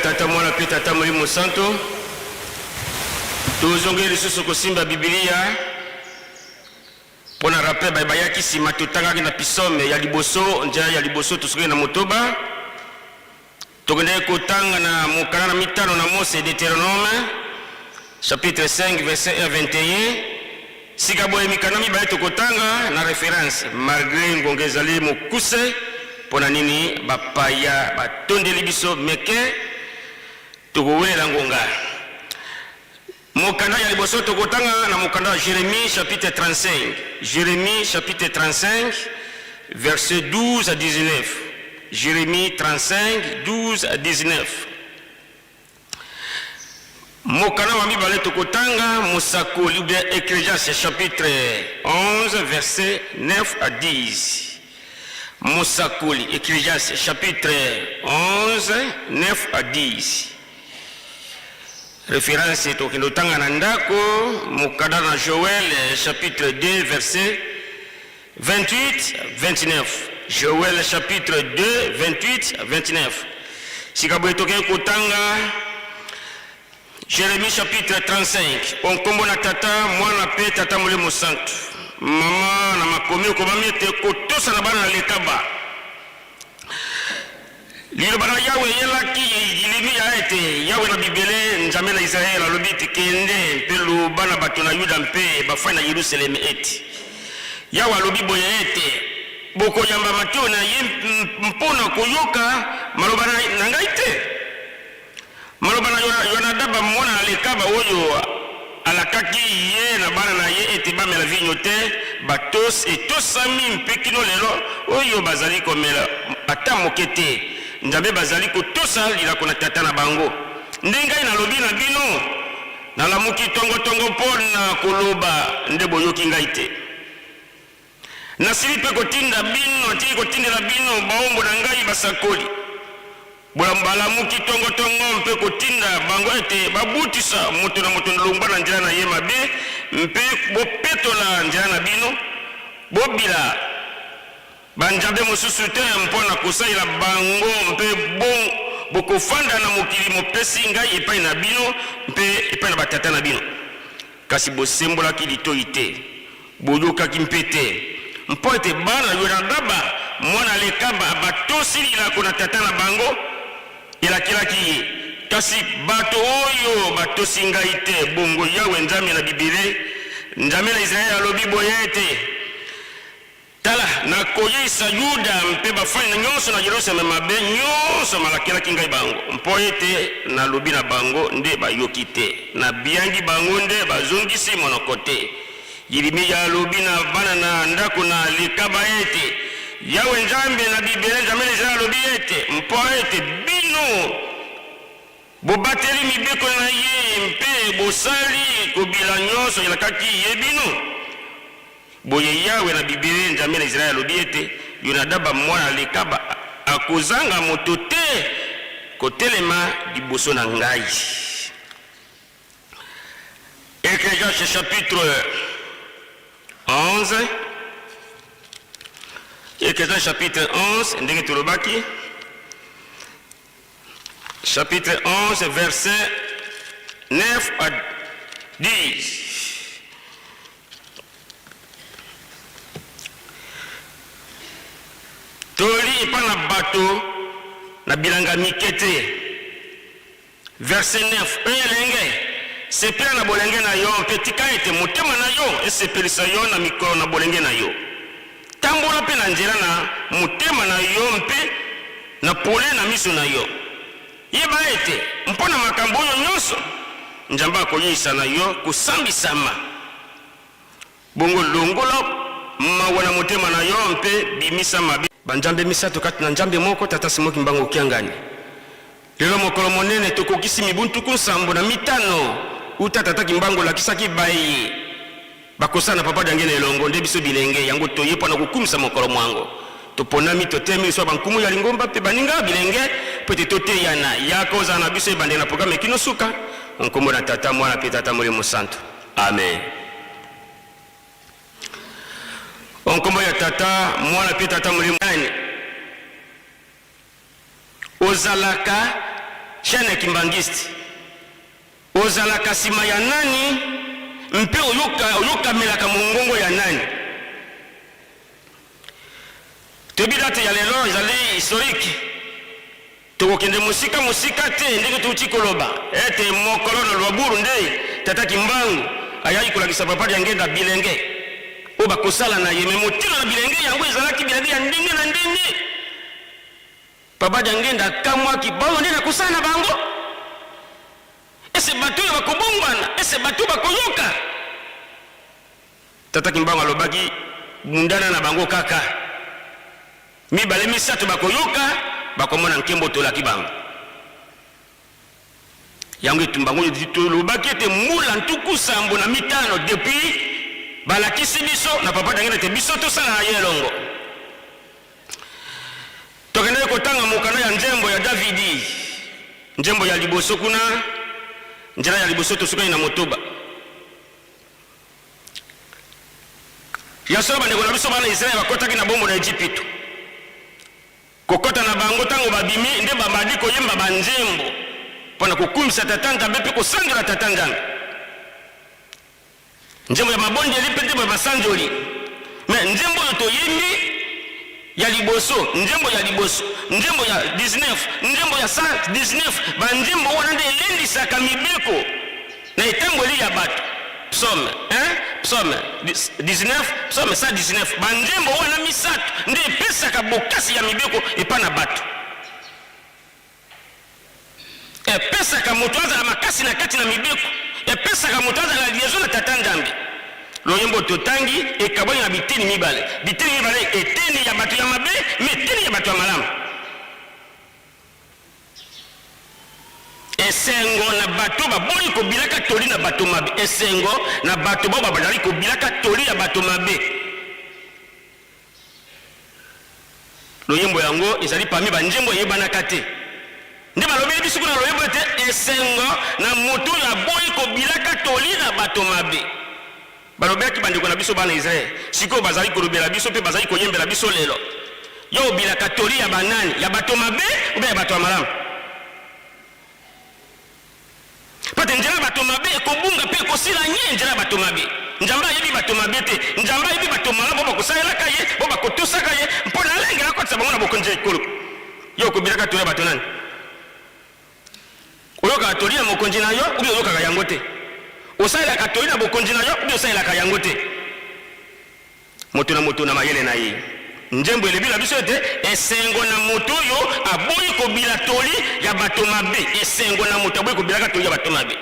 Tata, Mwana mpe Tata Molimo Santo, tozongeli lisusu kosimba Bibilia mpo na rappel baye bayaki nsima. Totangaki na Psaume ya liboso, nzela ya liboso tosukaki na motoba. Tokendeki kotanga na mokanda na mitano na Mose, Deuteronome chapitre 5 verset 1 21. Sika boye mikanda mibale tokotanga na reference, malgre ngonga ezali mokuse. Mpo na nini bapaya batondeli biso meke? Tokowelela ngonga. Mokanda ya liboso tokotanga na mokanda ya Jeremie chapitre 35, Jeremie chapitre 35 verset 12 à 19, Jeremie 35 12 à 19. Mokanda wa mibale tokotanga Mosakoli ou bien Ecclésiaste chapitre 11 verset 9 à 10. Mosakoli, Ecclésiaste chapitre 11 9 à 10. Reference tokende otanga na ndako mokanda na Joël chapitre 2 verset 28 29. Joël chapitre 2 28 29. Sika boye tokei kotanga Jérémie chapitre 35. O nkombo na Tata, Mwana mpe Tata Molimo Santu. Mama na makomi okomami ete kotosa na bana na Lekaba. Liloba na Yawe eyelaki Yilimia ete, Yawe na bibele, Nzambe na Israele, alobi ete, Kende mpe loba na bato na Yuda mpe bafandi na Yelusaleme ete, Yawe alobi boye ete, Bokoyamba matoyi na ye mpo na koyoka maloba na ngai te? Maloba na Yonadaba mwana na Lekaba, oyo alakaki ye na bana na ye ete bamela vinyo te, batos etosami mpe kino lelo oyo bazali komela ata moke te. Nzambe bazali kotosa lilako na tata na bango. Nde ngai nalobi na bino, nalamuki tongo-tongo mpo na koloba, nde boyoki ngai te. Nasili mpe kotinda bino, natiki kotindela bino baombo na ngai basakoli. Balamuki tongo-tongo mpe kotinda bango ete babutisa moto na moto longwa na nzela na ye mabe, mpe bopetola nzela na bino, bobila banzambe mosusu te mpo na kosalela bango, mpe bokofanda na mokili mopesi ngai epai na bino mpe epai na batata na bino. Kasi bosembolaki litoi te, boyokaki mpe te, mpo ete bana Yonadaba, mwana Lekaba, batosi lilako na tata na bango elakelaki ye. Kasi bato oyo batosi ngai te. Bongo Yawe, Nzambe na bibele, Nzambe na Israele, alobi boye ete, Tala, nakoyeisa Yuda mpe bafandi nyonso na Yerusaleme mabe nyonso malakelaki ngai bango, mpo ete nalobi na bango, nde bayoki te, nabiangi bango, nde bazongisi monoko te. Yirimia alobi na bana na ndako na Lekaba ete, Yawe Nzambe na bibele, Nzambe na Israele alobi ete, mpo ete bino bobateli mibeko na ye mpe bosali kobila nyonso elakaki ye bino. Boye Yawe na bibele, Nzambe na Israele, alobi ete, Yonadaba mwana na Lekaba akozanga moto te kotelema liboso na ngai. Ecclesiaste chapitre 11, Ecclesiaste chapitre 11, ndenge tolobaki, chapitre 11 verset 9 à 10. Toli epai na bato na bilanga mike te. Verset 9, Mpe elenge, sepela na bolenge na yo, mpe tika ete motema na yo esepelisa yo na mikolo na bolenge na yo. Tambola mpe na nzela na motema na yo mpe na pole na miso na yo. Yeba ete mpo na makambo oyo nyonso, Nzambe akoyeisa na yo kosambisama. Bongo longola mawa na motema na yo mpe bimisa mabe. Banzambe misato kati na Nzambe moko, Tata Simon Kimbangu Kiangani. Lelo mokolo monene tokokisi mibu 75 uta Tata Kimbangu alakisaki baye bakosala na Papa Diangienda elongo, nde biso bilenge yango toye mpo na kokumisa mokolo mwango. Toponami, totelemi liso ya bankumu ya lingomba mpe baninga bilenge mpo ete toteyana. Yaka ozala na biso ebandeli na programe kino suka. O nkombo na Tata, Mwana mpe Tata Molimo Santu. Amen. O nkombo ya Tata, Mwana mpe Tata Molimo. Nani ozalaka? Chaine Kimbanguiste, ozalaka sima ya nani mpe oyokamelaka mongongo ya nani? Toyebi date ya lelo ezali historique. Tokokende mosika mosika te ndenge touti koloba ete mokolo na Lwaburu nde Tata Kimbangu ayaki kolakisa Papa Diangenda bilenge oyo bakosala na ye. Me motindo na bilenge yango ezalaki bilenge ya ndenge na ndenge. Papa Diangenda akamwaki, baoyo nde nakosala na bango? Ese bato oyo bakobongwana? Ese bato oyo bakoyoka? Tata Kimbangu alobaki, bundana na bango kaka. Mibale misato bakoyoka, bakomona nkembo tolaki bango. Yango etumba yango tolobaki ete mbula 75 depuis balakisi biso na Papa Diangenda ete biso tosala na ye elongo. Tokendaki kotanga mokanda ya nzembo ya Davidi, nzembo ya liboso kuna, nzela ya liboso tosukaki na motoba. Ya solo, bandeko na biso bana Israele bakotaki na boombo na Ejipito. Kokota na bango ntango babimi nde babandi koyemba banzembo mpo na kokumisa Tata Nzambe mpe kosanzola Tata Nzambe. Nzembo ya mabondeli mpe nzembo ya masanzoli. Me nzembo oyo toyembi ya liboso, nzembo ya liboso, nzembo ya 19, nzembo ya 119, banzembo wana nde elendisaka mibeko na etambweli ya bato. Psaume 1, Psaume 19, Psaume 119, banzembo wana misato nde epesaka bokasi ya mibeko epai na bato. Epesaka moto azala makasi na kati na mibeko, epesaka moto azala na liaison na Tata Nzambe. Loyembo totangi ekabwani na biteni mibale, biteni mibale, eteni ya bato ya mabe me eteni ya bato ya malamu. Esengo na bato baboyi kobilaka toli na bato mabe, esengo na bato bao bazali kobilaka toli ya bato mabe. Loyembo yango ezali parmi ba nzembo eyebanaka te. Nde balobeli biso kuna na loyembo ete esengo na moto oyo aboyi kobilaka toli na bato mabe. Balobelaki bandeko na biso bana Israel, sikoyo bazali kolobela biso mpe bazali koyembela biso lelo. Yo obilaka toli ya banani? Ya bato mabe ou bien ya bato ya malamu? Mpo ete nzela ya bato mabe ekobunga mpe ekosila nye, nzela ya bato mabe. Nzambe ayebi bato mabe te. Nzambe ayebi bato malamu oyo bakosalelaka ye, oyo bakotosaka ye, mpo na alengela akotisa bango na bokonzi ya ekolo. Yo okobilaka toli ya bato nani? Oyokaka toli ya mokonzi na yo obi oyokaka yango te? Osalelaka toli na bokonzi na yo obi osalelaka yango te? Moto na moto na mayele na ye. Nzembo elobi na biso ete, Esengo na moto oyo aboyi kobila toli ya bato mabe. Esengo na moto aboyi kobilaka toli ya bato mabe.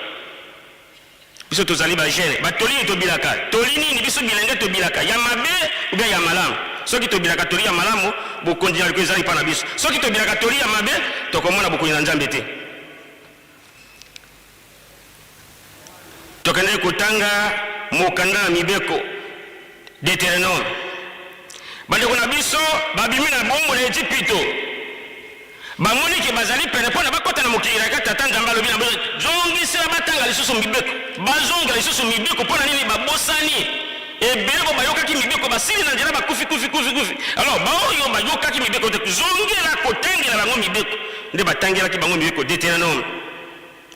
Biso tozali ba jeune, ba toli nini tobilaka? Toli nini biso bilenge tobilaka? Ya mabe ou bien ya malamu? Soki tobilaka toli ya malamu, bokonzi na likolo ezali epai na biso. Soki tobilaka toli ya mabe, tokomona bokonzi na Nzambe te. Tokendeki kotanga mokanda na mibeko, Deuteronome. Bandeko na biso babimi na boombo na Ejipito, bamoni ke bazali pene mpo na bakota na mokili elaka. Tata Nzambe alobi na bango, zongisela batanga lisusu mibeko, bazongela lisusu mibeko. Mpo na nini babosani? Ebele bo bayokaki mibeko basili na nzela, bakufi kufi kufi kufi. Alors baoyo bayokaki mibeko te, zongela kotangela bango mibeko. Nde batangelaki bango mibeko, Deuteronome.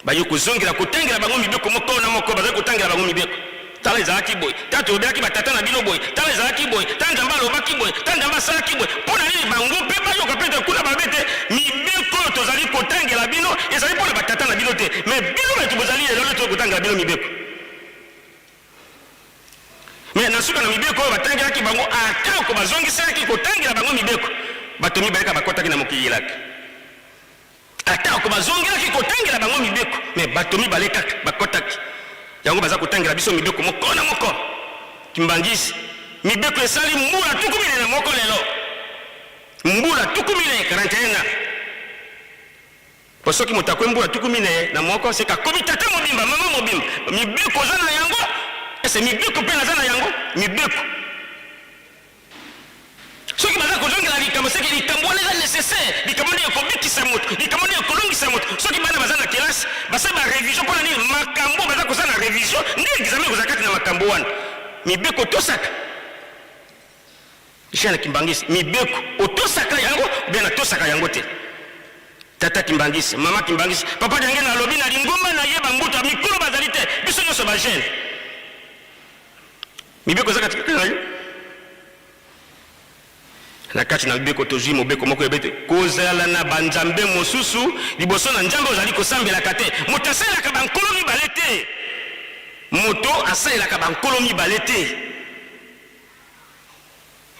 Baye kozongela kotangela bango mibeko moko na moko, bazali kotangela bango mibeko. Tala ezalaki boye, tala tolobelaki batata na bino boye, tala ezalaki boye, tala Nzambe alobaki boye, tala Nzambe asalaki boye. Mpo na nini bango mpe bayoka mpe ete kuna balobi ete mibeko oyo tozali kotangela bino ezali mpo na batata na bino te, mais bino bato bozali lelo nde tozali kotangela bino mibeko. Mais na suka na mibeko oyo batangelaki bango, atako bazongiselaki kotangela bango mibeko, bato mibale kaka bakotaki na mokili elaka. Atako bazongelaki kotangela bango mibeko, mais bato mibale kaka bakotaki. Yango baza kotangela biso mibeko moko na moko. Kimbanguiste, mibeko esali mbula 41 lelo. Mbula 40, 41 ans. Po soki moto akwe mbula 41, seke akomi tata mobimba, mama mobimba. Mibeko oza na yango? Ese mibeko pe naza na yango? Mibeko. Soki baza kozongela likambo, seke likambo wana eza necessaire, likambo nde ekobikisa moto, likambo nde ekolongisa moto. Soki bana baza na kelasi, basali ba revision, mpo na nini makambo baza kosala na revision nde examen ekozala kati na makambo wana? Mibeko otosaka? Jeanne Kimbanguiste, mibeko otosaka yango ou bien natosaka yango te? Tata Kimbanguiste, mama Kimbanguiste, papa Diangenda alobi na lingomba na ye bambuta mikolo bazali te, biso nyonso ba jeune. Mibeko eza katikati na yo. Na kati na mibeko tozwi mobeko moko ebe te kozala na banzambe mosusu liboso na Nzambe ozali kosambelaka te. Moto asalelaka bankolo mibale te. Moto asalelaka bankolo mibale te.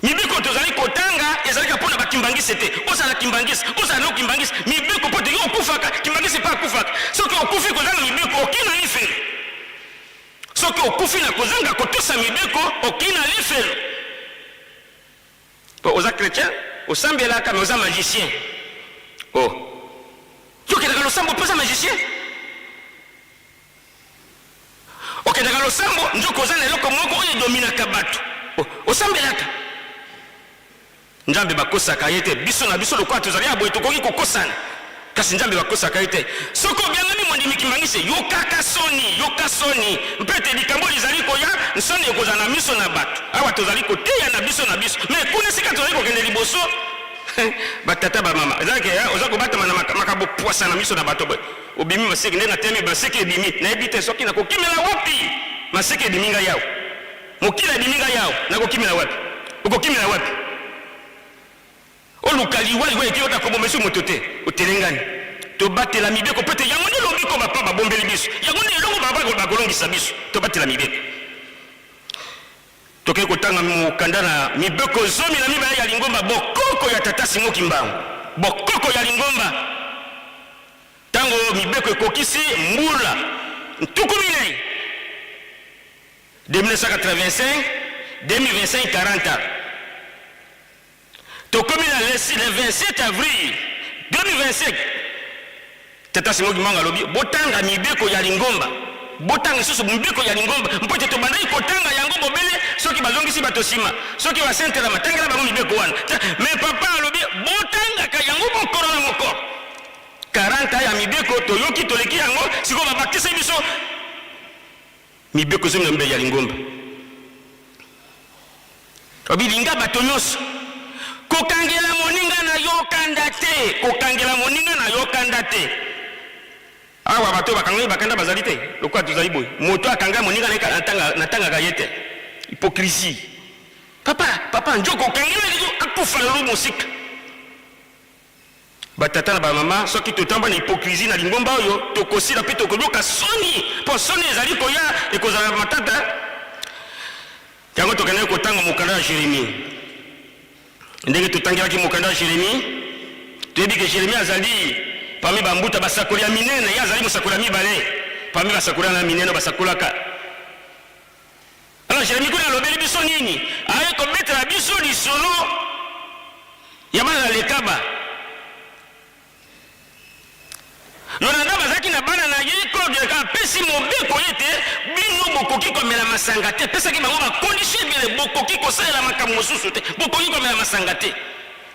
Mibeko tozali kotanga ezali kaka mpo na ba kimbanguiste te. Ozala kimbanguiste, ozala no kimbanguiste, mibeko mpo te yo okufaka, kimbanguiste mpe akufaka. Soki okufi kozanga mibeko, okei na lifelo. Soki okufi na kozanga kotosa mibeko, okei na lifelo. Po oza chretien, osambelaka mais oza magicien. Oh. Yo okendaka losambo mpo oza magicien? Okendaka losambo nzoka oza na eloko moko oyo edominaka bato. Osambelaka. Nzambe bakosaka ye te. Biso na biso lokola tozali ya boye tokoki kokosana. Kasi Nzambe bakosaka ye te. Soki obiangami mondimi kimbanguiste, yokaka soni, yoka soni. Mpe ete likambo lizali koya, nsoni ekozala na miso na bato. Awa tozali koteya na biso na biso. Mais kuna esika tozali kokende liboso, ba tata ba mama, eza ke oza kobatama na makambo pwasa na miso na bato boye. Obimi maseke nde natemi maseke ebimi nayebi te soki nakokimela wapi maseke ebimi ngai awa mokila ebimi ngai awa nakokimela wapi okokimela wapi oluka liwa liwa eke ota koboma esu moto te otelengani tobatela mibeko mpo ete yango nde lobiko bapa babombeli biso yango nde elongo bapa bakolongisa biso tobatela mibeko Tokei kotanga mokanda na mibeko 12 ya lingomba Bokoko ya Tata Simon Kimbangu. Bokoko ya lingomba. Tango mibeko ekokisi mbula 40, 1985, 2025, 40 ans. Tokomi na le 27 avril 2025. Tata Simon Kimbangu alobi botanga mibeko ya lingomba, botanga lisusu mibeko ya lingomba mpo ete tobandaki kotanga yango bobele soki bazongisi bato nsima, soki basentelama, tangela bango mibeko wana. Mais papa alobi botangaka yango mokolo na mokolo. 40 ya mibeko toyoki toleki yango, sikoyo babakisi biso mibeko 12 ya lingomba. Alobi linga bato nyonso. Kokangela moninga na yo kanda te. Kokangela moninga na yo kanda te. Awa bato bakangaki bakanda bazali te. Lokola tozali boye. Moto akanga moninga na ye natangaka ye te. Hypocrisie. Papa, papa, njoko okangela yo akufa na lo mosika. Ba tata na ba mama, soki totamba na hypocrisie na lingomba oyo, tokosila mpe tokoyoka soni, mpo soni ezali koya, ekozala matata. Yango tokendaki kotanga mokanda ya Jeremie. Ndenge totangelaki mokanda ya Jeremie, toyebi ke Jeremie azali parmi bambuta basakoli ya minene, ye azali mosakoli ya mibale parmi basakoli ya minene basakolaka. Alors Jeremie kuna alobeli biso nini? Aye kobetela biso lisolo ya bana na Lekaba. Yonadab azalaki na bana na ye, Claude apesi mobeko ete bino bokoki komela masanga te, apesaki bango ba condition ebele, bokoki kosalela makambo mosusu te, bokoki komela masanga te.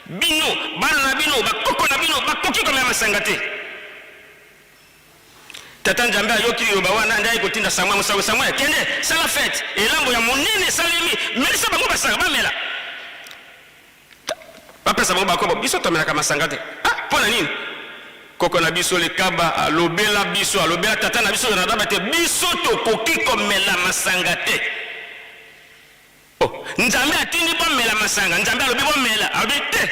Bino, bana na bino, bakoko na bino bakoki komela masanga te. Tata Nzambe ayoki liloba wana, nde aye kotinda Samuel mosakoli. Samuel, kende, sala fete, elambo ya monene esalemi, melisa bango masanga, bamela. Bapesa bango bakobo, biso tomelaka masanga te. Ah, mpo na nini? Koko na biso Lekaba alobela biso, alobela tata na biso Yonadaba te, biso tokoki komela masanga te. Oh, Nzambe atindi bomela masanga, Nzambe alobi bomela, alobi te.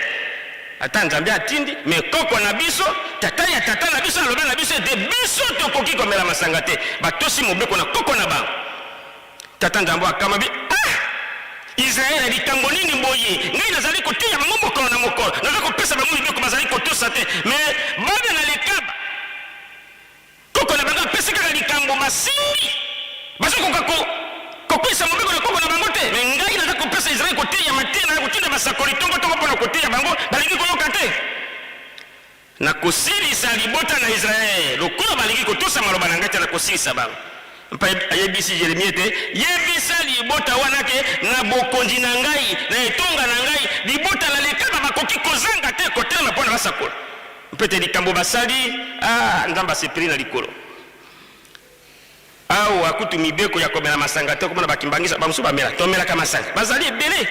Ata Nzambe atindi, mais koko na biso, tata ya tata na biso aloba na biso ete biso tokoki komela masanga te. Batosi mobeko na koko na bango. Tata Nzambe akamabi, ah! Israele, likambo nini boye? Ngai nazali koteya bango mokolo na mokolo, nazali kopesa bango mibeko, bazali kotosa te. Mais bana na Lekaba, Koko na bango apesi kaka likambo basimbi, bazokoka ko kokweyisa mobeko na koko na bango te. Me ngai naza kopesa Israel koteya mateya, naza kotinda basakoli tongo-tongo mpo na koteya bango, balingi koyoka te. Nakosilisa libota na Israel lokola balingi kotosa maloba na ngai te, nakosilisa bango. Mpe ayebisi Jeremie ete, Yebisa libota wana ke na bokonzi na ngai, na etonga na ngai, libota na Lekaba bakoki kozanga te kotelema mpo na basakola. Mpe te likambo basali, ah, Nzambe asepeli na likolo. Awa kutu mibeko ya komela masanga te, okomona bakimbangisa bamosusu bamela, tomelaka masanga, bazali ebele.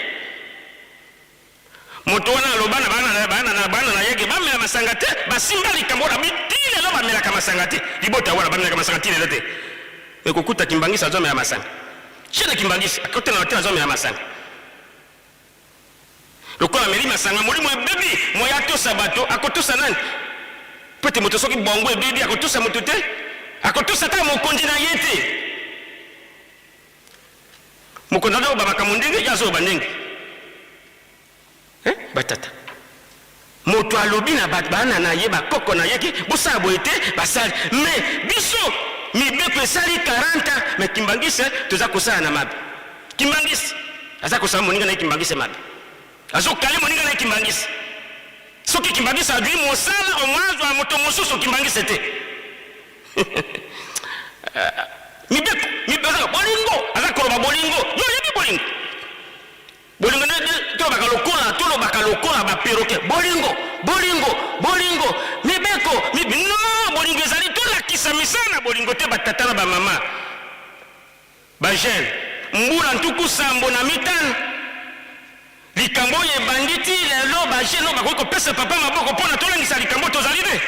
Moto wana aloba na bana na bana na bana na ye ke bamela masanga te, basimba likambo wana bi ti lelo bamelaka masanga te. Libota wana bamelaka masanga ti lelo te. Ekokuta Kimbanguiste azomela masanga. Chaine Kimbanguiste akota na hotel azomela masanga. Lokola ameli masanga molimo ebebi, moye atosa bato akotosa nani? Mpo ete moto soki bongo ebebi akotosa moto te, akotosa ata mokonzi na ye te. Mokonzi azoloba makambo ndenge ye azoloba ndenge eh, batata moto alobi na bato bana na ye bakoko na ye ke bosala boye te basali me biso mibeko esali 40 ans me kimbangise toza kosala na mabe kimbangisi aza kosala moninga na ye kimbangise mabe azokale moninga na ye kimbangisi soki kimbangisi azwi mosala omwazwa moto mosusu kimbangise te mibeko mibeko bolingo aza koloba bolingo yo oyebi bolingo bolingo nde tolobaka lokola tolobaka lokola baperoke bolingo bolingo bolingo mibeko no bolingo ezali tolakisa misala na bolingo te batata na bamama bajeune mbula 75 likambo oyo ebandi ti lelo bajeune oyo bakoki kopesa papa maboko mpo na tolangisa likambo tozali te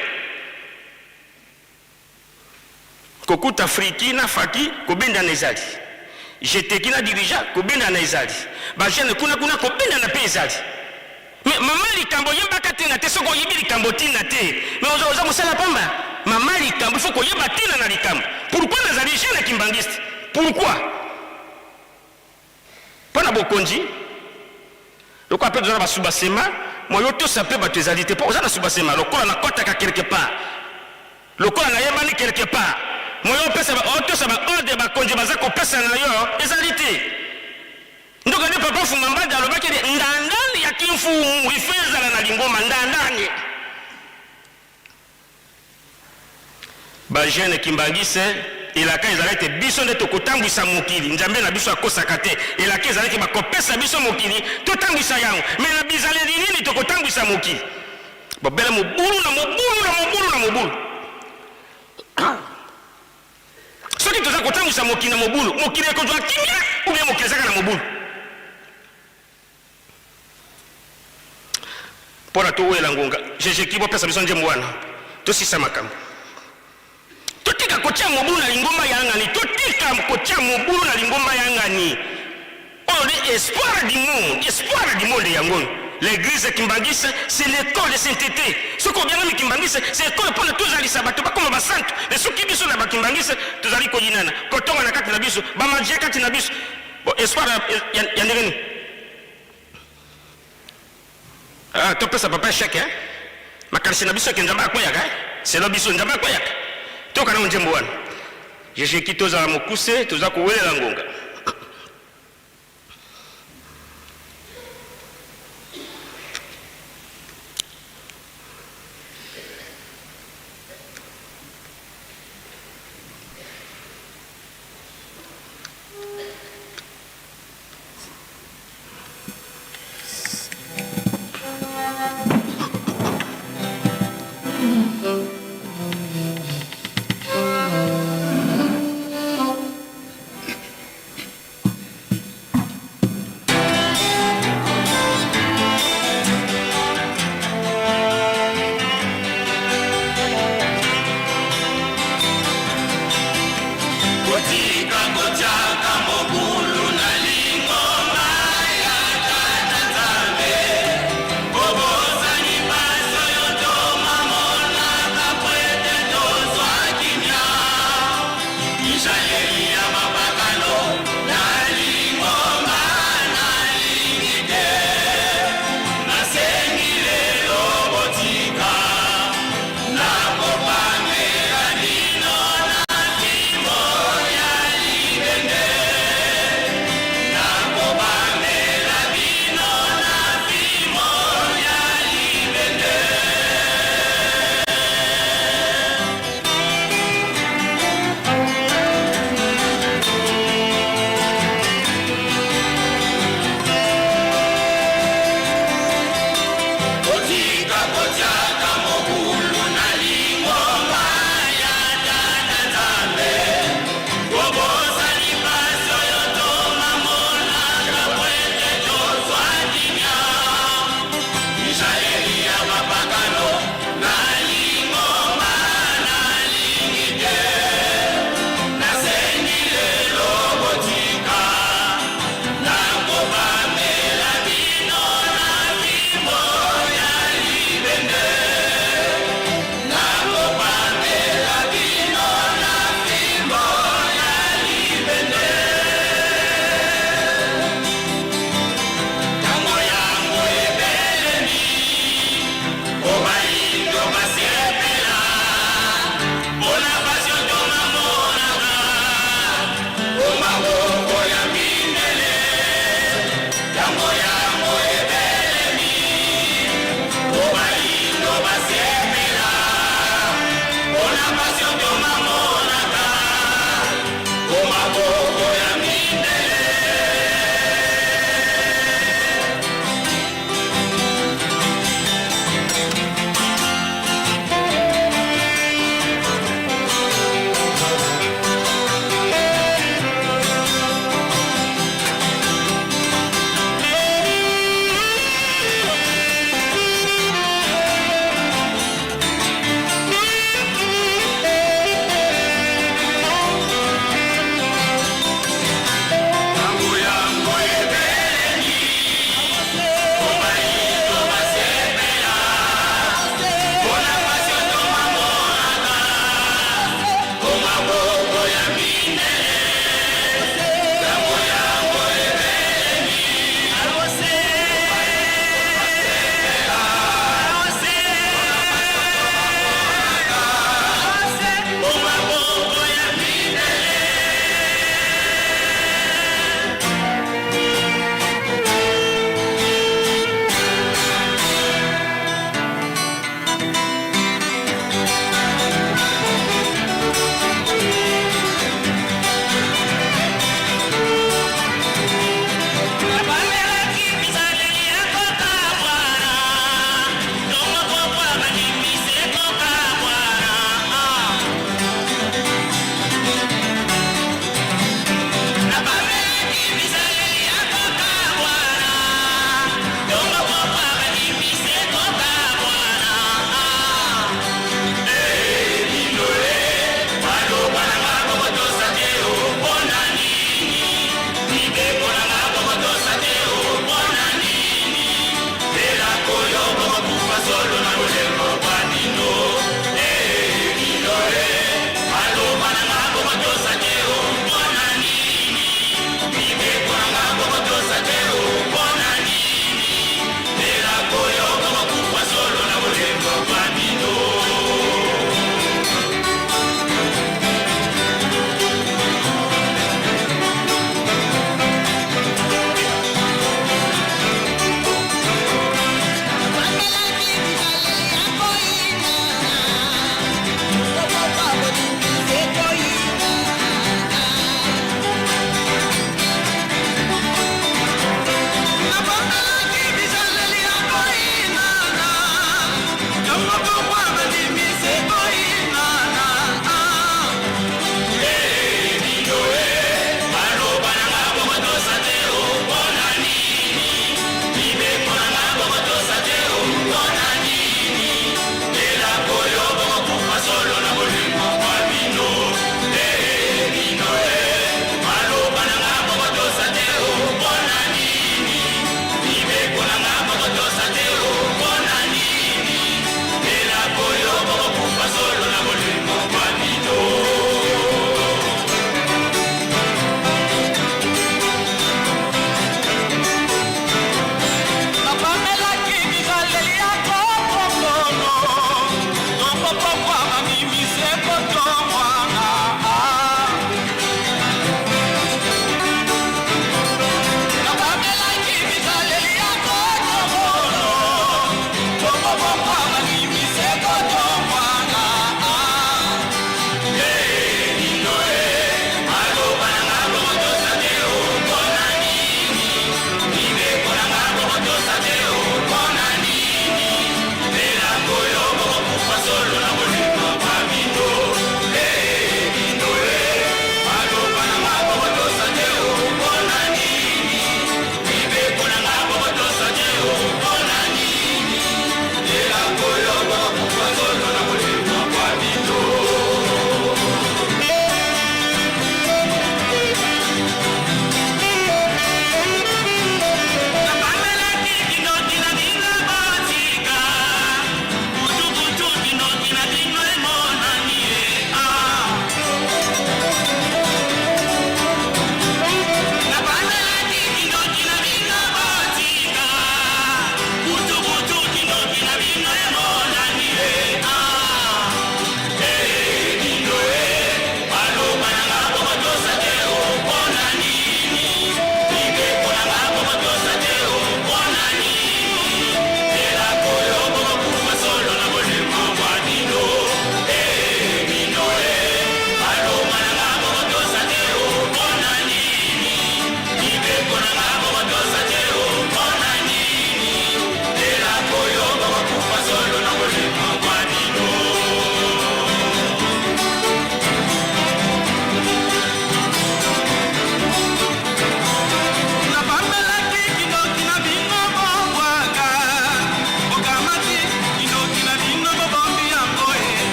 Kokuta friki na faki kobendana ezali. Jeteki na dirigeant kobendana ezali. Ba jeunes kuna kuna kobendana pe ezali. Mais mama likambo oyebaka tina te soki oyebi likambo tina te mais oza oza mosala pamba. Mama likambo il faut koyeba tina na likambo. Pourquoi nazali jeune kimbanguiste? Pourquoi? Mpo na bokonzi lokola mpe toza na basubasema moyo otosa mpe bato ezali te mpo oza na subasema lokola nakɔtaka quelque part lokola nayebani quelque part moyo opesa otosa baordre bakonzi baza kopesa na yo ezali te ndoka nde papa Fuma Mbanda alobaki ete ndandani ya kimfumu ife ezala na lingomba ndandani Ba jeunes kimbanguistes elaka ezalaki te biso nde tokotambwisa mokili Nzambe na biso akosaka te elaka ezalaki bakopesa biso mokili totambwisa yango mais na bizaleli nini tokotambwisa mokili bobele mobulu na mobulu na mobulu na mobulu soki toza kotambwisa mokili na mobulu mokili ekozwa kimia ou bien mokili ezaka na mobulu Mpo na towela ngonga. Jejeki bopesa biso nzembo wana tosisa makambo. Totika kotia mobulu na lingomba ya ngani. Totika kotia mobulu na lingomba ya ngani. Oyo nde espoir du monde, espoir du monde yango oyo. L'église kimbanguiste, c'est l'école de sainteté. Soki obiangami kimbanguiste, c'est école mpo na tozalisa bato bakoma basantu. Mais soki biso na bakimbanguiste tozali koyinana, kotonga na kati na biso, bamagie kati na biso. Bon, espoir ya, ya ndenge nini? Ah, topesa papa echec hein? Makanisi na biso eke Nzambe akweyaka hein? Selo biso Nzambe akweyaka. Toyoka nano nzembo wana. Jejeki tozala mokuse, toza kowelela ngonga.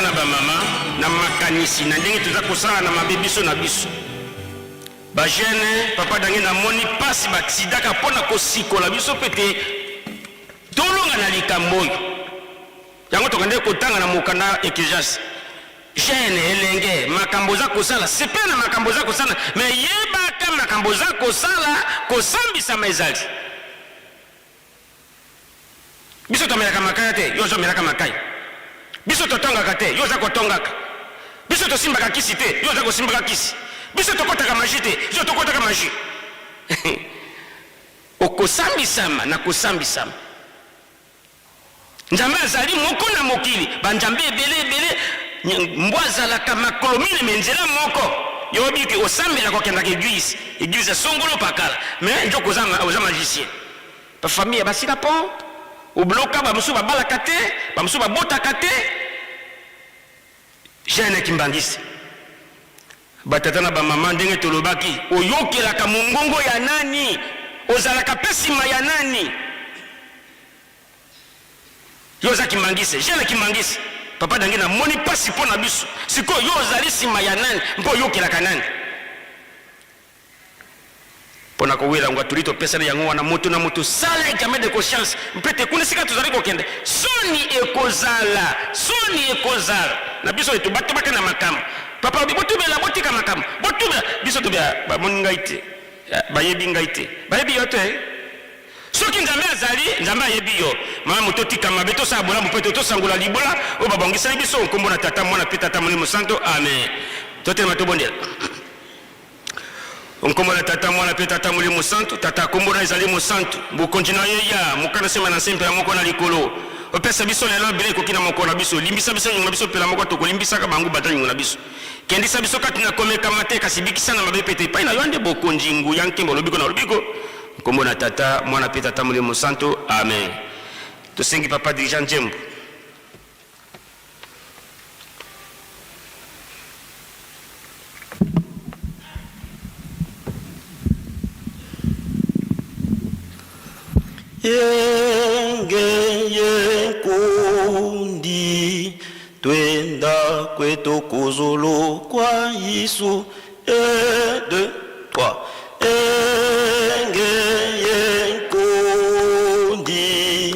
na bamama na makanisi na ndenge toza kosala na mabe biso na biso bajeune papa dange namoni mpasi batidaka mpo na kosikola biso mpe te tolonga na likambo oyo. Yango tokendeki kotanga na mokanda Ecclesiaste. Jeune, elenge, makambo oza kosala, sepela na makambo oza kosala, mais yebaka makambo oza kosala, kosambisama ezali. Biso tomelaka makaya te, yo ozo melaka makaya. Biso totongaka te, yo oza kotongaka. Biso tosimbaka kisi te, yo oza kosimbaka kisi. Biso tokotaka magie te, yo tokotaka magie. Okosambisama na kosambisama. Nzambe azali moko na mokili, ba nzambe ebele ebele. Mbwa azalaka makolo mine me nzela moko. Yo oyebi ke osambelaka okendaka eglise, eglise ya songolo pakala, mais nzoka oza oza magicien. Ba famille basila pont, obloka ba mosusu babalaka te, ba mosusu babotaka te. Jeune kimbanguiste. Ba tata na ba mama ndenge tolobaki oyokelaka mongongo ya nani? Ozalaka pe sima ya nani? Yo oza kimbanguiste, jeune kimbanguiste. Papa Dange na moni pasi po na biso. Sikoyo yo ozali sima ya nani mpo oyokelaka nani? Mpo na kowela ngwa toli topesani yango wana moto na moto sala examen de conscience mpe te kuna esika tozali kokende soni ekozala soni ekozala na biso oyo tobatobaka na makambo papa alobi botubela botika makambo botubela biso tobela bamoni ngai te eh, bayebi ngai te bayebi yo te soki nzambe azali nzambe ayebi yo malamu totika mabe tosala bolamu mpe tosangola libola oyo babongisaki biso nkombo na tata mwana mpe tata molimo santo amen totelema tobondela Nkombo na Tata, Mwana mpe Tata Molimo Mosantu. Tata, nkombo na ezali mosantu. Bokonzi na yo eya, mokano sema na nse mpela moko na likolo. Opesa biso lelo bilei ekoki na mokolo na biso. Limbisa biso nyongo na biso mpela moko tokolimbisaka bango bata nyongo na biso. Kendisa biso kati na komekama te, kasi bikisa na mabe mpe te. Epai na yo nde bokonzi, nguya, nkembo, lobiko na lobiko. Nkombo na Tata, Mwana mpe Tata Molimo Mosantu. Amen. Tosengi papa dirigeant Njembo. Yenge yenkundi twenda kwetu kuzulu kwa Yesu. Un, deux, trois. Enge yenkundi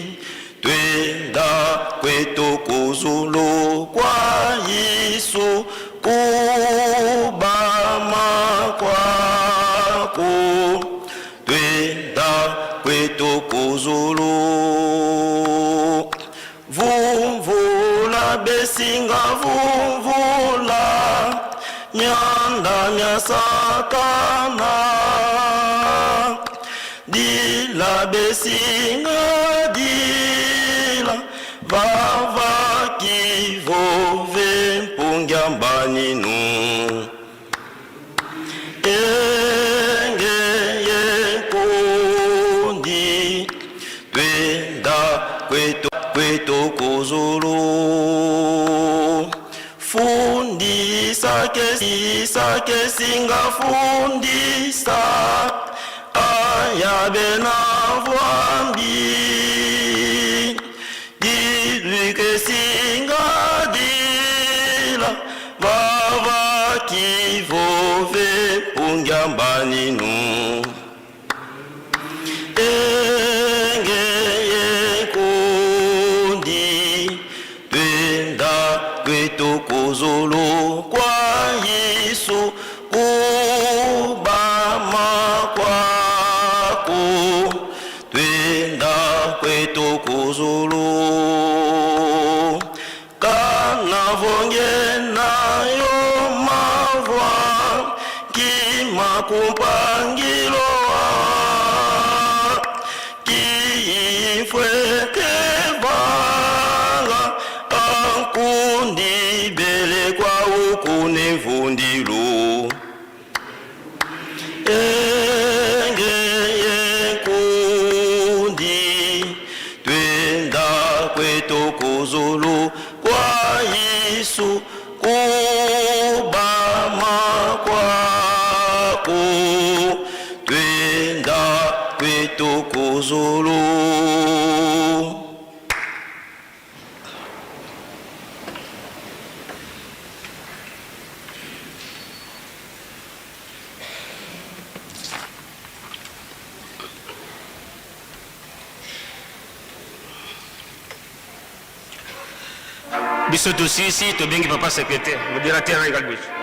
Twenda kwetu kuzulu kwa Yesu kubama kwako. Twenda kwetu kuzulu. Vumvula besinga vumvula mianda mia Satana Dila besinga dila vava kivove mpungia mbaninu Enge yenkundi twenda kwetu kwetu kuzulu Fundisa ke sisa ke singa fundisa aya bena vwambi Dilui ke singa dila vava kivove pungia mbaninu Enge yenkundi twenda kwetu kuzulu kwa Yesu kubama kwako twenda kwetu kuzulu kana vonge nayo mavwa kima kumpangiloa kiifweke vanga ankundi bele kwa ukune vundilu Enge yenkundi twenda kwetu kuzulu kwa Yesu kubama kwako twenda kwetu kuzulu. Biso tosilisi, tobengi papa secrétaire modérateur na liboso.